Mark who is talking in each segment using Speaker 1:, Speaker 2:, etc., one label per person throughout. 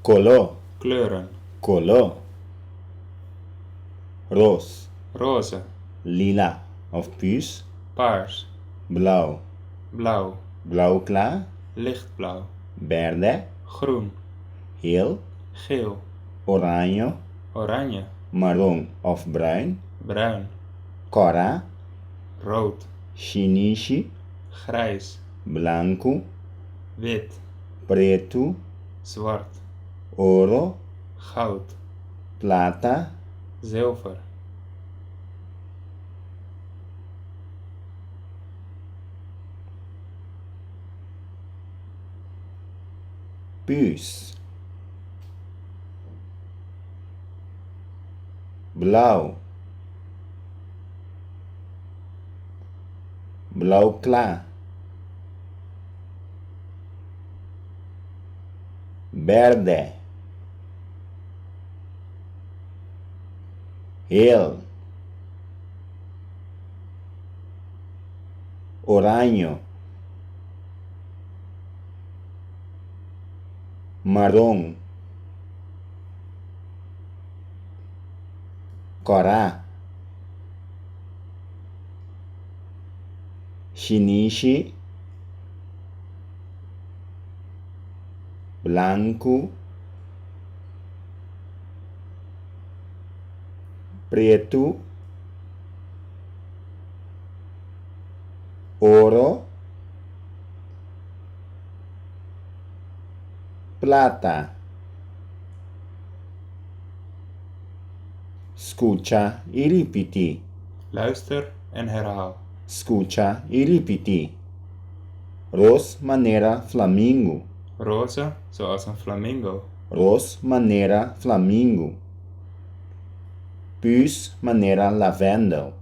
Speaker 1: Koló.
Speaker 2: Kleuren.
Speaker 1: Koló. Ros.
Speaker 2: Roze.
Speaker 1: Lila òf püs.
Speaker 2: Paars.
Speaker 1: Blou.
Speaker 2: Blauw.
Speaker 1: Blou kla.
Speaker 2: Lichtblauw.
Speaker 1: Bèrdè.
Speaker 2: Groen.
Speaker 1: Hel.
Speaker 2: Geel.
Speaker 1: Oraño.
Speaker 2: Oranje.
Speaker 1: Maron òf bruin.
Speaker 2: Bruin.
Speaker 1: Kòrá.
Speaker 2: Rood.
Speaker 1: Shinishi.
Speaker 2: Grijs.
Speaker 1: Blanku.
Speaker 2: Wit.
Speaker 1: Pretu.
Speaker 2: Zwart.
Speaker 1: Oro.
Speaker 2: Goud.
Speaker 1: Plata.
Speaker 2: Zilver.
Speaker 1: Püs. Blou. Blou kla. Bèrdè. Hel. Oraño. Maron. Kòrá. Shinishi. Blanku. Pretu. Oro. Plata. Skucha i ripití.
Speaker 2: Luister en herhaal.
Speaker 1: Skucha i ripití. Ros manera flamingu.
Speaker 2: Roze zoals een flamingo.
Speaker 1: Ros manera flamingu. Püs manera lavendel.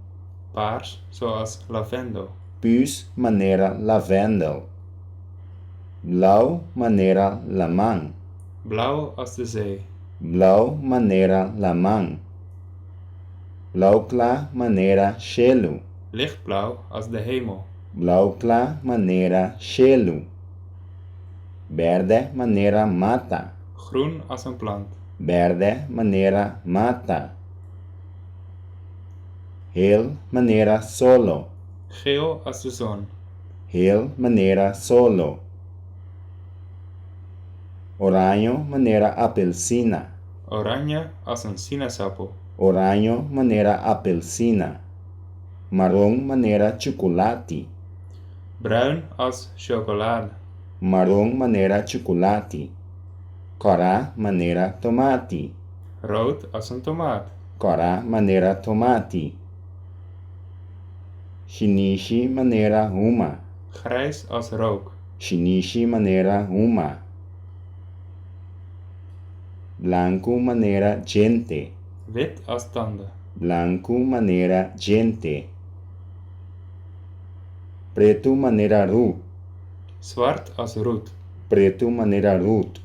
Speaker 2: Paars zoals lavendel.
Speaker 1: Püs manera lavendel. Blou manera laman.
Speaker 2: Blauw als de zee.
Speaker 1: Blou manera laman. Blou kla manera shelu.
Speaker 2: Lichtblauw als de hemel.
Speaker 1: Blou kla manera shelu. Bèrdè manera mata.
Speaker 2: Groen als een plant.
Speaker 1: Bèrdè manera mata. Hel manera solo.
Speaker 2: Geel als de zon.
Speaker 1: Hel manera solo. Oraño manera apelsina.
Speaker 2: Oranje als een sinaasappel.
Speaker 1: Oraño manera apelsina. Maron manera chukulati.
Speaker 2: Bruin als chocolade.
Speaker 1: Maron manera chukulati. Kòrá manera tomati.
Speaker 2: Rood als een tomaat.
Speaker 1: Kòrá manera tomati. Shinishi manera huma.
Speaker 2: Grijs als rook.
Speaker 1: Shinishi manera huma. Blanku manera djente.
Speaker 2: Wit als tanden.
Speaker 1: Blanku manera djente. Pretu manera rut.
Speaker 2: Zwart als roet.
Speaker 1: Pretu manera rut.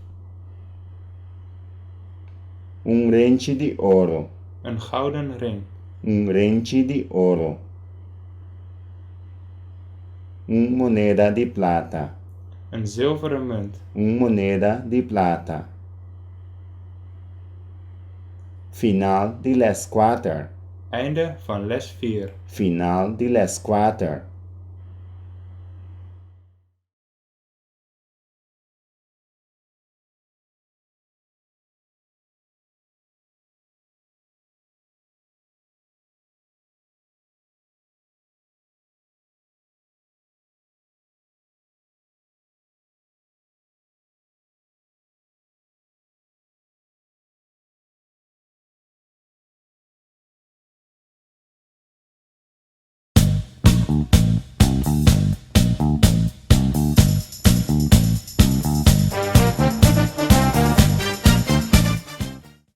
Speaker 1: Un renchi di oro.
Speaker 2: Een gouden ring.
Speaker 1: Un renchi di oro. Un moneda di plata.
Speaker 2: Een zilveren munt.
Speaker 1: Un moneda di plata. Final di lès kuater.
Speaker 2: Einde van les 4.
Speaker 1: Final di lès kuater.